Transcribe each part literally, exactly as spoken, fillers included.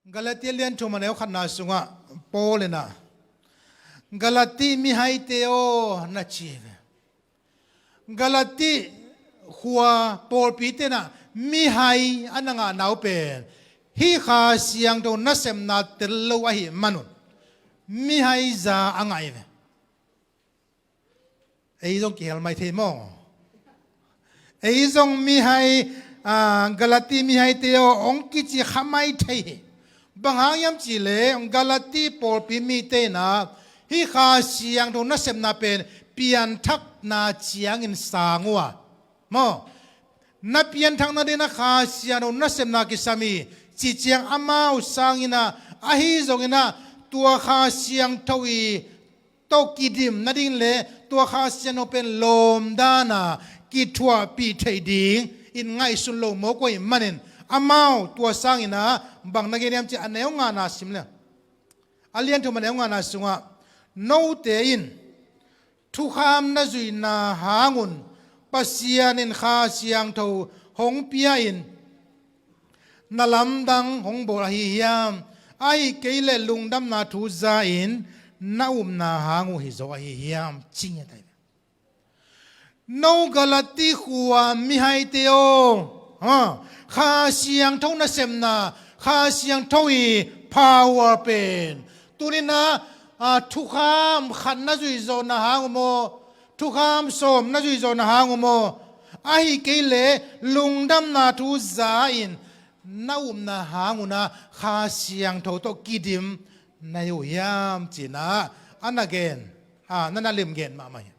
Galati lian thum a neu khatna sungah Paul in ah, Galati mihaite aw, na ci ve. Galati khua pawlpi tenah mihai a na ngahna uh pen hih Kha Siangtho nasepna tel lo ahih manun mihai za a ngah hi ve. Ei zong kihel mai thei maw? Ei zong mihai, a, Galati mihaite aw hong kici kha mai thei hi. Bang hang hiam cih leh Galati pawlpi mite in ah hih Kha Siangtho nasepna pen pianthakna ciangin sang uh a, maw? Na pianthak nadingin ah Kha Siangtho nasepna kisam hi, ci ciang amau sangin ah, ahi zongin ah tua Kha Siangtho i tawh kidim nading le tua Kha Siangtho pen lawm dana kithuahpih theih dingin ngaihsun lo mawk uh ahih manin, amau tua sangin ah bang na gen hiam cih a neu ngana sim le, a lian thum a neu ngana sungah, note in thukham na zuihna hangun Pasian in Kha Siangtho hong pia-in na lamdang hong bawl ahi hiam? Ahi kei leh lungdamna thu za-in na upna hang uh hi zaw ahi hiam? Ci ngiat ahi. No Galati khua mihaite aw, ha, Kha Siangtho nasepna, Kha Siangtho i power pen tuni-in ah, a, thukham khat na zuih zawhna hang uh maw, thukham sawm na zuih zawhna hang uh maw, ahi kei leh lungdamna thu za-in na upna hang un ah Kha Siangtho tawh kidim na hi uh hiam? Ci-in ah a na gen, a, na na limgen mahmah hi.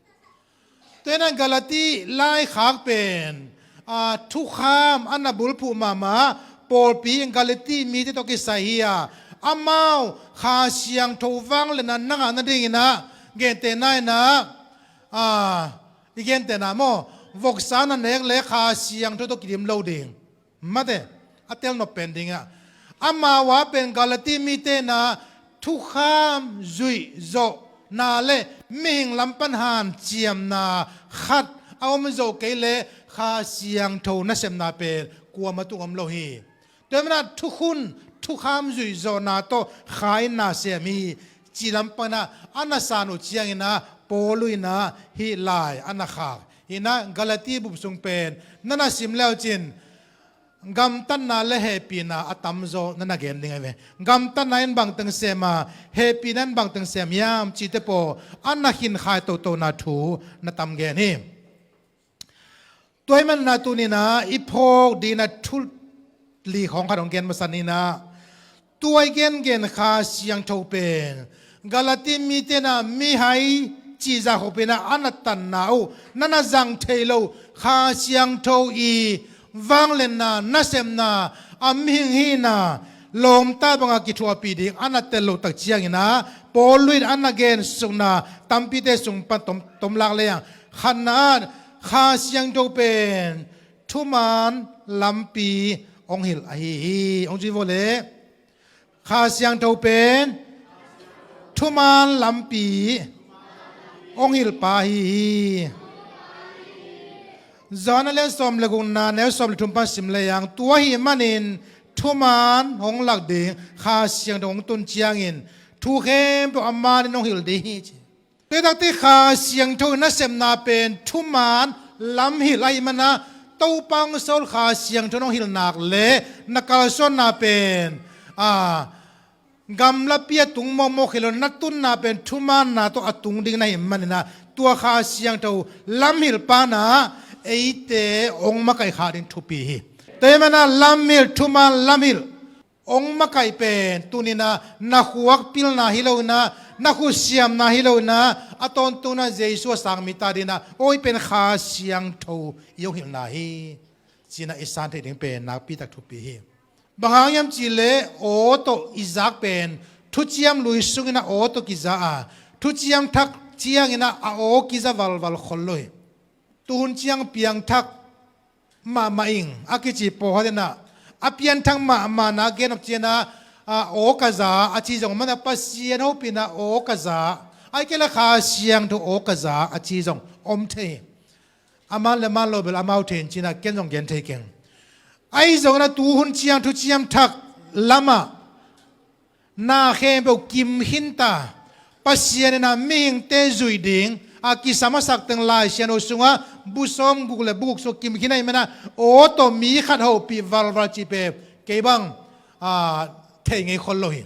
Tua in ah Galati laikhak pen, a, thukham a na bulphuh mahmah pawlpi Galati mite tawh kisai hi a, amau Kha Siangtho vangliatna na ngah nadingin ah gentehna in ah, a, i gentehna maw, voksa na nek leh Kha Siangtho tawh kidim lo ding. Mate, a telnop pen ding ah, amau a pen Galati mite in ah thukham zuih zawhna le mihing lam pan hanciamna khat a om zawh kei leh Kha Siangtho nasepna pen kuamah tung om lo hi. Tua ahih manin ah thukhun, thukham zuih zawhna tawh Kha in na sem hi, ci lam pan ah a na san uh ciangin ah Paul in ah hih lai a na khak hi. In ah Galati bup sung pen na na sim le uh cin, gamtatna le hehpihna a tamzaw na na gen ding ahi ve. Gamtatna in bangteng sem a, hehpihna in bangteng sem hiam cihte pawl a na khinkhai tohtona thu na tam gen hi. Tua ahih manin ah tuni-in ah i phawk dingin ah thu li khawng khat hong gen masa ni. In ah tua i gengen Kha Siangtho pen Galati mite in ah mihai cih zah khop in ah a na tanna uh, na na zang thei lo Kha Siangtho i vangliatna, nasepna, a mihing hihna lawmta banga kithuahpih ding a na tel loh tak ciangin ah Paul in a na gensukna tampite sung pan tom, tom lak leng, khatna ah Kha Siangtho pen thuman lampi hong hilh ahi hi. Hong ci vo le. Kha Siangtho pen thuman lampi hong hilhpa ahi hi. Johan a lian sawm le gukna neu sawm le thum pan sim leng, tua ahih manin thuman hong lak ding Kha Siangtho hong tun ciangin thu khempeuh a manin hong hilh ding hi, ci. Tua takte Kha Siangtho in nasepna pen thuman lamhilh ahih manin ah Topa hong sawl Kha Siangtho in hong hilh nak leh na kalsuanna pen, a, gamlapi a tung mawkmawk hi lo, na tunna pen thumanna tawh a tung ding na hih manin ah tua Kha Siangtho lamhilhpa in ah eite hong makaih khak ding thupi hi. Tua ahih manin ah lamhilh, thuman lamhilh hong makaih pen tuni-in ah na khuak pilna hi lo-in ah, na khut siamna hi lo-in ah, a tawntungin ah Jesu a sang mite adingin ah aw, hih pen Kha Siangtho i hong hilhna hi, ci-in ah i san theih ding pen nakpi tak thupi hi. Bang hang hiam cih leh aw tawh i zak pen Thuciam Lui sungin ah aw tawh kiza a, Thuciam Thak ciangin ah a aw kiza valval khol lo hi. Tuhun ciang piangthak mahmah ing a kici pawlkhat in ah a pianthak mahmahna gen nop ciangin ah, a, aw ka za a ci zong om a, Pasian hopihna aw ka za, ahih kei leh Kha Siangtho aw ka za a ci zong om thei hi. A man le man lo bel amau thei in, ci-in ah ken zong gen thei keng. Ahi zongin ah tuhun ciang Thuciam Thak lamah na khempeuh kim khin ta. Pasian in a mihingte zuih ding a kisam a sak teng Lai Siangtho sungah bu sawm guk le bu guk sung kim khin ahih manin a aw tawh mi khat hopih valval cih pen kei bang a thei ngei khol lo hi.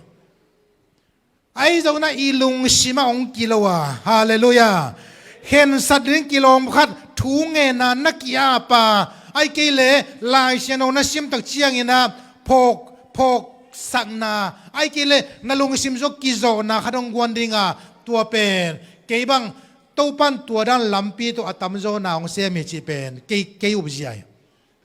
Ahi zongin a i lungsim ah hong kilo a, halleluiah, khensat ding kilawm khat thu ngenna na ki-ap a, ahih kei leh Lai Siangtho na sim tak ciangin a phawk, phawksakna, ahih kei leh na lungsim sung kizawhna khat hong guan ding a, tua pen kei bang Topa'n tua dan lampi tawh a tamzawna hong sem hi cih pen kei, kei upzia hi.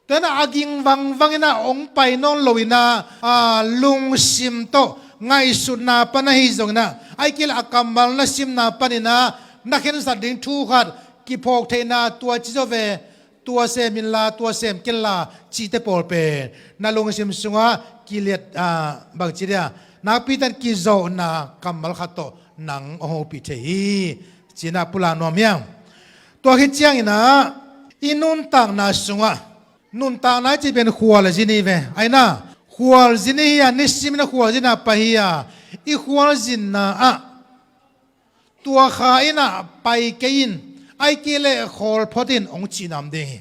Tua in a ging vangvang in a hong pai nawn lo in a, a, lungsim tawh ngaihsutna pan ahi zongin a, ahih kei leh a kammal na simna panin a na khensat ding thu khat kiphawk theihna, tua ci zaw ve, tua sem inla, tua sem kenla cihte pawl pen na lungsim sungah kiliat, a, bangci dia, nakpi takin kizawhna kammal khat tawh nang hong hopih thei hi, ci-in a pulak nuam hi hang. Tua khit ciangin a i nuntakna sungah, nuntakna i cih pen khualzin hi ve. Ahi na, khualzin i hi a, nisim in a khualzin ah pai hi a, i khualzinna ah tua kha in a pai kei in, ahih kei leh khawl phot in hong cihna om ding hi.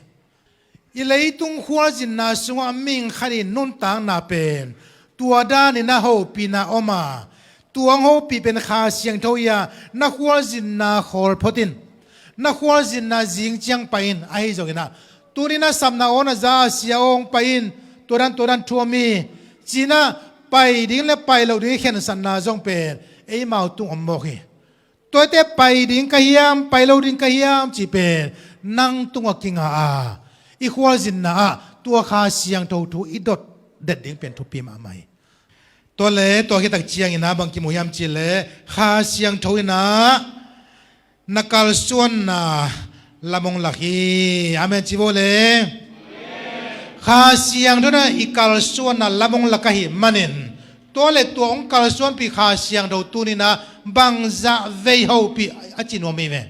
I leitung khualzinna sungah mihing khat i nuntakna pen tua danin a hopihna om a, tua hong hopih pen Kha Siangtho hi a, na khualzinna khawl phot in, na khualzinna zing ciang pai in, ahi zongin a tuni-in a sapna aw na za a, sia aw hong pai in, tua dan, tua dan thu om hi, ci-in a pai ding le pai loh ding khensatna zong pen eimau tung om mawk hi. Tuate pai ding ka hiam, pai lo ding ka hiam cih pen nang tungah kinga a, i khualzinna ah tua Kha Siangtho thu i dot det ding pen thupi mahmah hi. Tua le tua khit tak ciangin a bang kimu hiam cih leh Kha Siangtho in a na kalsuanna lam hong lak hi. Amen ci vo le. Kha Siangtho in a i kalsuanna lam hong lak ahih manin, tua le tua hong kalsuanpih Kha Siangtho tuni-in a bangzah vei hopih a ci nuam hi ve.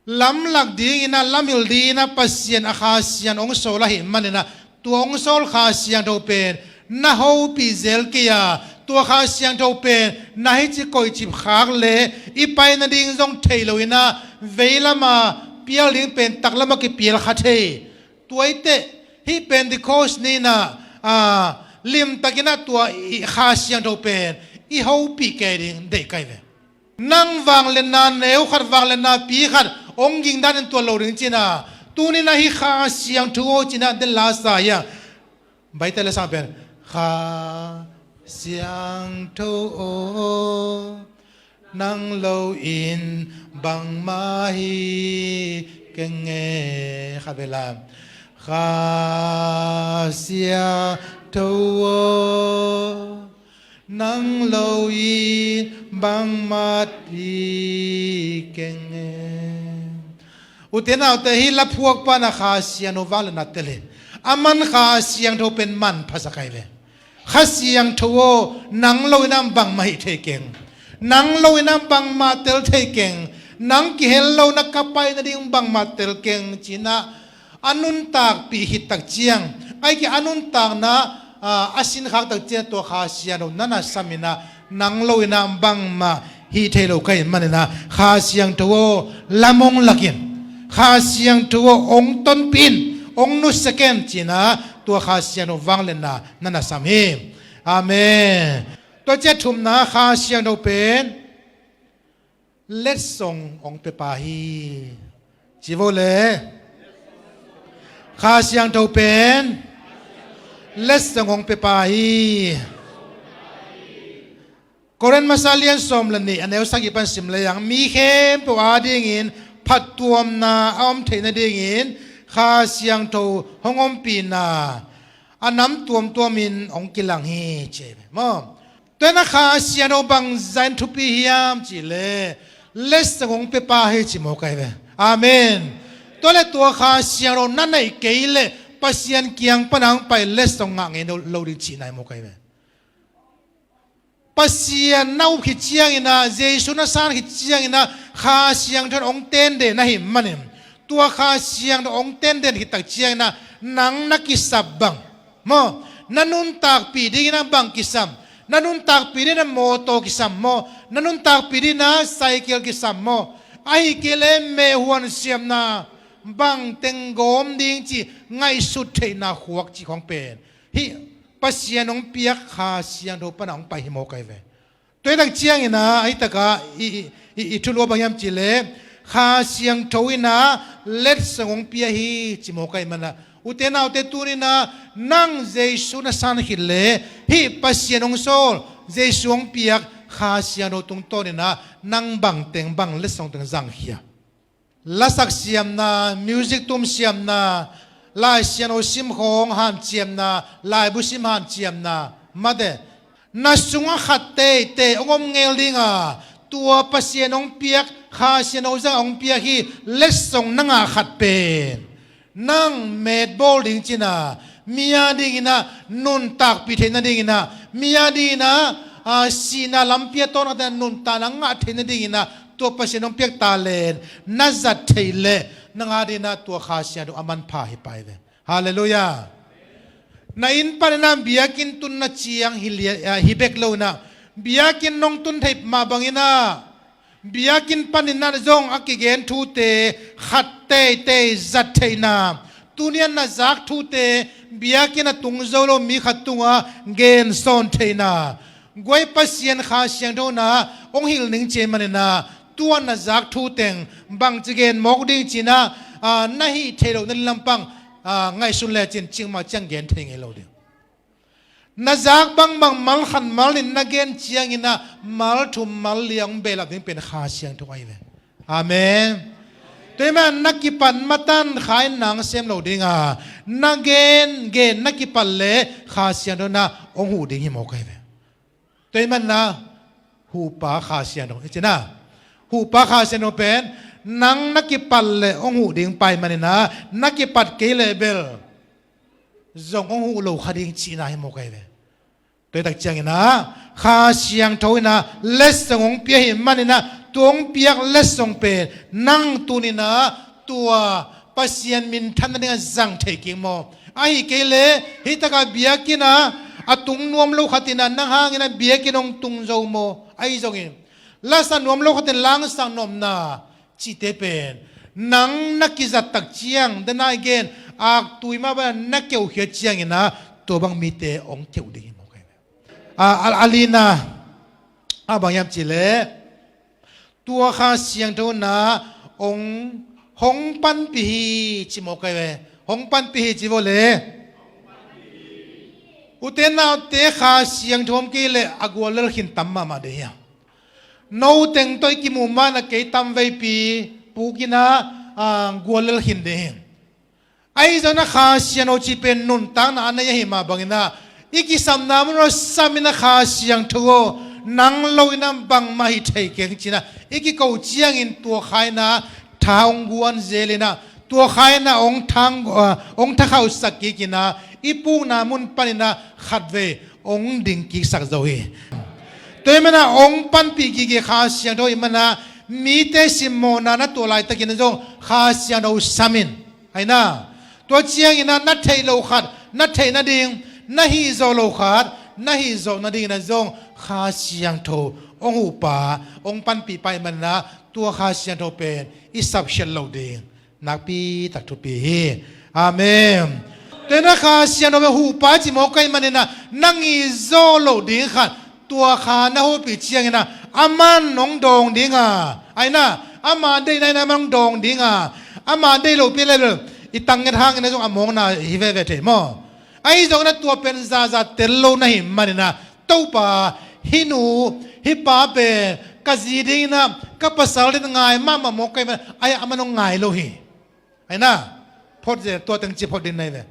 Lamlak dingin a, lamhilh dingin a Pasian a Kha Siangtho hong sawl ahih manin a, tua hong sawl Kha Siangtho pen na hopih zel kei a, tua Kha Siangtho pen na hih ci koih cip khak leh i pai nading zong thei lo-in a, veilam a pial ding pen taklam ah kipial kha thei. Tua hi teh hih Pentecost ni-in a, a, limtakin a tua i Kha Siangtho pen i hopih kei ding deih ka hi ve. Nang vangliatna neu khat, vangliatna pi khat hong ging danin tua lo ding ci-in a, tuni-in a hih Kha Siangtho aw ci-in a den la sa hi a. Baite le sang pen, Kha Siangtho aw, nang lo-in bangmah hi keng e. Kha bel a, Kha Siangtho aw, nang lo-in bangmah hi keng e. Ute naute, hih laphuakpa in a Kha Siangtho vangliatna tel hi. Aman Kha Siangtho pen manpha sa ka hi ve. Kha Siangtho aw, nang lo-in a bangmah hih thei keng. Nang lo-in a bangmah tel thei keng. Nang kihel lo-in a ka pai nading bangmah tel keng ci-in a, a nuntakpih khit tak ciang, ahih kei leh a nuntakna, a, a sinkhak tak ciang tua Kha Siangtho na na sam in a, nang lo-in a bangmah hih thei lo ka hih manin a, Kha Siangtho aw, lam hong lak in, Kha Siangtho aw, hong tonpih in, hong nusia ken ci-in a, tua Kha Siangtho vangliatna na na sam hi. Amen. Tua ciang thumna, Kha Siangtho pen letsong hong pia pa hi. Ci vo le. Kha Siangtho pen letsong hong pia pa hi. Korin masa lian sawm le nih, a neu sagih pan sim lehang, mi khempeuh adingin phattuamna a om theih nadingin Kha Siangtho hong ompihna a nam tuamtuamin hong kilang hi, ci hi maw. Tua in a Kha Siangtho bangzah in thupi hiam cih leh, letsong hong pia pa hi ci mawk ahi ve. Amen. Tua leh tua Kha Siangtho na neih kei leh Pasian kiang pan a hong pai letsong ngah ngei lo, lo ding cihna hi mawk ahi ve. Pasian na up khit ciangin a, Jesu na san khit ciangin a, Kha Siangtho in hong tenden ahih manin, tua Kha Siangtho hong tenden khit tak ciangin a, nang na kisap bang maw, na nuntakpih dingin a bang kisam, Na nuntakpih dingin ah mawtaw kisam maw? Na nuntakpih dingin ah cycle kisam maw? Ahih kei leh meh huan siamna, bang teng gawm ding cih ngaihsut theihna khuak cih khawng pen hih Pasian hong piak Kha Siangtho pan ah hong pai hi mawk ahi ve. Tua hi tak ciangin ah, hih tak ah i, i, i, i thulu ah bang hiam cih leh, Kha Siangtho in ah letsong hong pia hi ci mawk ahih man ah, ute naute, tuni-in ah nang Jesu na san khit leh hih Pasian hong sawl, Jesu hong piak Kha Siangtho tungtawnin ah nang bang teng, bang letsong teng zangkhia? Lasak siamna, music tum siamna, Lai Siangtho sim khawng hanciamna, laibu sim hanciamna, mate, na sungah khat teitei hong om ngel ding a, tua Pasian hong piak, Kha Siangtho zang hong piak hih letsong na ngah khat pen nang met bawl ding cih a, mi a dingin ah nuntakpih theih nadingin ah, mi a dingin ah, ah, sihna lampi a tawn khat in ah nuntakna ngah theih nadingin ah, tua Pasian hong piak talent na zat theih leh, nang a dingin ah tua Kha Siangtho a manpha hi pah hi ve. Halleluiah. Na inn panin ah biakinn tunna ciang hi lia-, ah, hi bek lo-in ah, biakinn nong tun theih mah bangin ah, biakinn panin ah zong a kigen thute khat teitei zat theihna, tuni-a na zak thute biakinn a tung zo lo mi khat tungah gen sawn theihna, guai Pasian Kha Siangtho in ah hong hilh ning ci ahih manin ah, tua na zak thu teng bangci gen mawk ding cih ah, ah, na hih theih loh na lampang, ah, ngaihsun lecin cikmah ciang gen thei ngei lo ding. Na zak bangbang mal khat mal nih na gen ciangin ah mal thum mal li a hong behlap ding pen Kha Siangtho ahi ve. Amen. Tua ahih manin na kipat matan Kha in nang sem lo ding a, na gen gen na kipat leh Kha Siangtho in ah hong huh ding hi mawk ahi ve. Tua ahih manin ah huhpa Kha Siangtho i cih a, huhpa Kha Siangtho pen nang na kipat leh hong huh ding pa ahih manin ah, na kipat kei leh bel zong hong huh lo kha ding cihna hi mawk ahi ve. Tua hi tak ciangin ah Kha Siangtho in ah letsong hong pia ahih manin ah, tua hong piak letsong pen nang tuni-in ah tua Pasian minthan nadingah zang thei kik maw? Ahih kei leh hih tak ah biakinn ah a tung nuam lo khat in ah nang hangin ah biakinn hong tung zo maw? Ahi zongin lasa nuam lo khat in langsak nopna cihte pen nang na kizat tak ciang, dan a i gen, aktui mah bangin na keuhkhiat ciangin ah tua bang mite hong keuh ding hi mawk ahi ve. A, a, a lina ah bang hiam cih leh, tua Kha Siangtho in ah hong, hong panpih hi ci mawk ahi ve. Hong panpih hi ci vo le. Ute naute, Kha Siangtho om kei leh a guallel khin tam mahmah ding hi. No teng tawh i kimuh ma-in ah kei tamveipi puk in ah, ah, guallel khin ding hi. Ahi zongin ah Kha Siangtho cih pen nuntakna a nei ahih mah bangin ah, i kisapna mun ah sam in ah Kha Siangtho aw, nang lo-in ah bangmah hih thei keng ci-in ah i kiko ciangin tua Kha in ah tha hong guan zel in ah, tua Kha in ah hong thang, ah, hong thakhauhsak kik in ah, i pukna mun panin ah khatvei hong ding kiksak zo hi. Tua ahih manin ah hong panpih gige Kha Siangtho ahih manin ah, mite simmawhna na tuah laitakin ah zong Kha Siangtho sam in. Ahi na, tua ciangin ah na theih loh khat na theih nading, na hih zawh loh khat na hih zawh nadingin ah zong Kha Siangtho hong huhpa, hong panpihpa ahih manin ah, tua Kha Siangtho pen i sapkhiat loh ding nakpi tak thupi hi. Amen. Tua in ah Kha Siangtho pen huhpa cih mawk ahih manin ah, na ngih zawh loh ding khat, tua Kha na huhpih ciangin ah, aman hong dawng ding a, ahi na, ama deihna in ah aman hong dawng ding a, ama deih lohpi leh bel i tang nget hangin ah zong a mawkna hi veve thei maw? Ahi zongin ah tua pen zaza tel lo na hih manin ah, Topa, hih nu, hih pa pen ka zi dingin ah, ka pasal dingin ngai mahmah mawk ka hih manin ah, ahi, aman hong ngai lo hi. Ahi na, phot zel, tua teng ci phot ding na hi ve.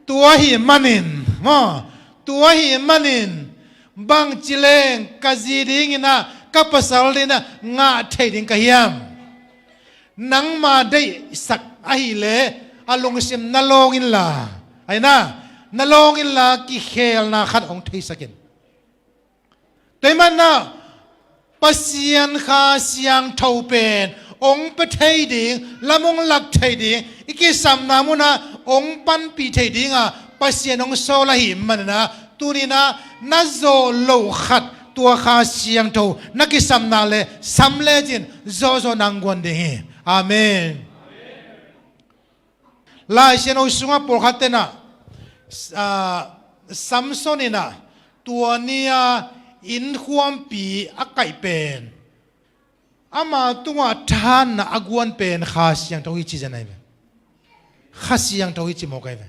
Tua ahih manin, maw, tua ahih manin, bangci leng ka zi dingin ah, ka pasal dingin ah ngah thei ding ka hiam? Nangma deihsak ahih leh a lungsim na lawng inla, ahi na, na lawng inla kikhelna khat hong theisak in. Tua ahih manin ah Pasian Kha Siangtho pen hong pia thei ding, lam hong lak thei ding, i kisapna mun ah hong panpih thei ding a Pasian hong sawl ahih manin ah, Tuninah na zawh loh khat tua Kha Siangtho na kisam nak leh sam lecin zawhzawh nang guan ding hi. Amen. Lai Siangtho sungah pawlkhat tenah, ah, Samson inah tua ni-a innkuanpih a kaih pen, ama tungah thahatna a guan pen Kha Siangtho hi ci zen ahi ve. Kha Siangtho hi ci mawk ahi ve.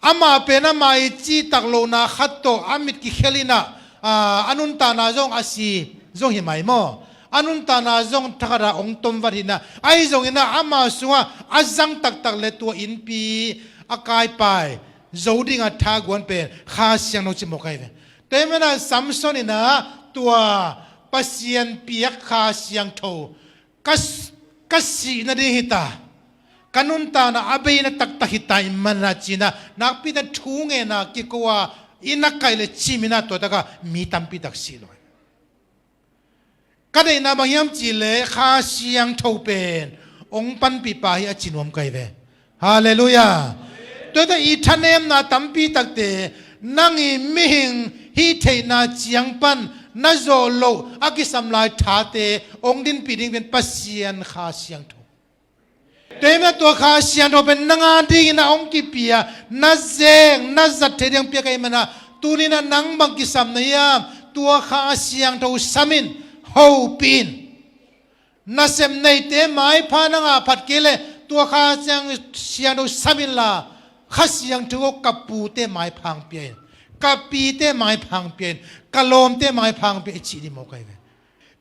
Amah pen amah i cihtak lohna khat tawh a mit kikhel inah, ah, a nuntakna zong a si zong hi mai maw? A nuntakna zong thakhatah hong tomvat hinah, ahi zonginah ama sungah a zang taktak le tua innpi a kaipai zo dingah tha guan pen Kha Siangtho ci mawk ahi ve. Tua hi manah Samson inah tua Pasian piak Kha Siangtho ka, ka sih nading hita, ka nuntakna a beina taktak hita i manah cinah nakpite thu ngenna kiko a i na kaih le ciminah tua takah mi tampi tak sih lo. Ka deihna bang hiam cihleh Kha Siangtho pen hong panpihpa hi a ci nuam ka hi ve. Halleluiah. Tuate i thanemna tampi takte nang i mihing hih theihna ciang pan na zawh loh a kisam lai thate hong dinpih ding pen Pasian Kha Siangtho. Tua hi mah tua Kha Siangtho pen nang a dingin a hong kipia, na zek na zat thei ding piak ahih manah tuninah nang bang kisam na hiam? Tua Kha Siangtho sam in, hopih in. Nasem neite maipha nang a phat kei leh tua Kha Siang, Siangtho sam inla, Kha Siangtho aw ka pute maipha hong pia in, ka pite maipha hong pia in, ka lawmte maipha hong pia in i cih ding mawk ahi ve.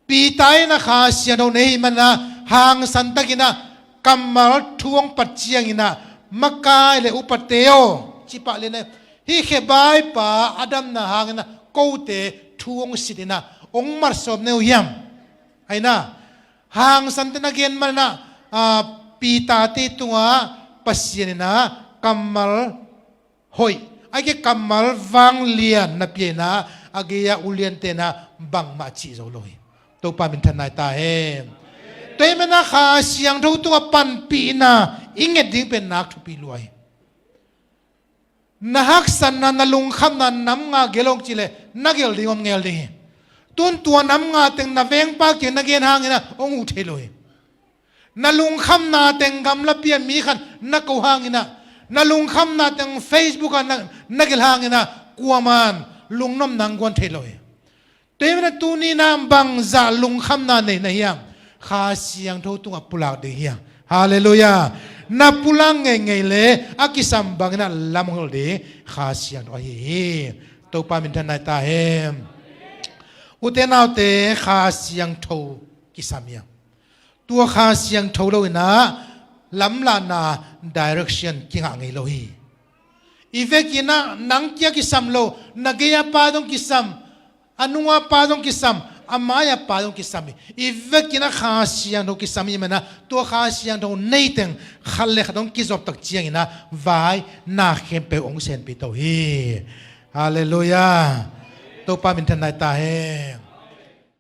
Peter inah Kha Siangtho nei hi manah hangsan takinah kammal thu hong pat cianginah makai le upate aw, cipah lenah hih khebaipa a damna hanginah kote thu hong sitinah hong matsawm ne uh hiam? Ainah hangsan ten a gen manah, ah, Peter-te tungah Pasian inah kammal hoih, ahih kei kammal vanglian na pia inah a gei-a uliantenah bangmah cih zo lo hi. Topa minthan nai ta hen. Tua hi manah Kha Siangtho tungah panpihna i nget ding pen nak thupi lua hi. Na haksatna, na lungkhamna nam nga gel hong cihleh na gel ding om ngel ding hi. Tun tua nam nga teng na vengpa kiang na gen hanginah hong uh thei lo hi. Na lungkhamna teng gamlapi-a mi khat na ko hanginah, na lungkhamna teng Facebook ah na, na gelh hanginah kuaman lungnopna hong guan thei lo hi. Tua hi manah tuninah bangzah lungkhamna nei na hiam? Kha Siangtho tungah pulak ding hi hang. Halleluiah. Na pulak ngeingei le a kisam banginah lam hong hilh ding Kha Siangtho ahi hi. Topa minthan nai ta hen. Ute naute, Kha Siangtho kisam hi hang. Tua Kha Siangtho lo inah lamlahna direction kingah ngei lo hi. I vekinah nang kia kisam lo, na gei-a pa zong kisam, a nunga pa zong kisam, a mai-a pa zong kisam hi. I vekinah Kha Siangtho kisam hi manah tua Kha Siangtho neiteng khat le khat hong kizoptak cianginah vai na khempeuh hong senpih to hi. Halleluiah. Topa minthan nai ta hen.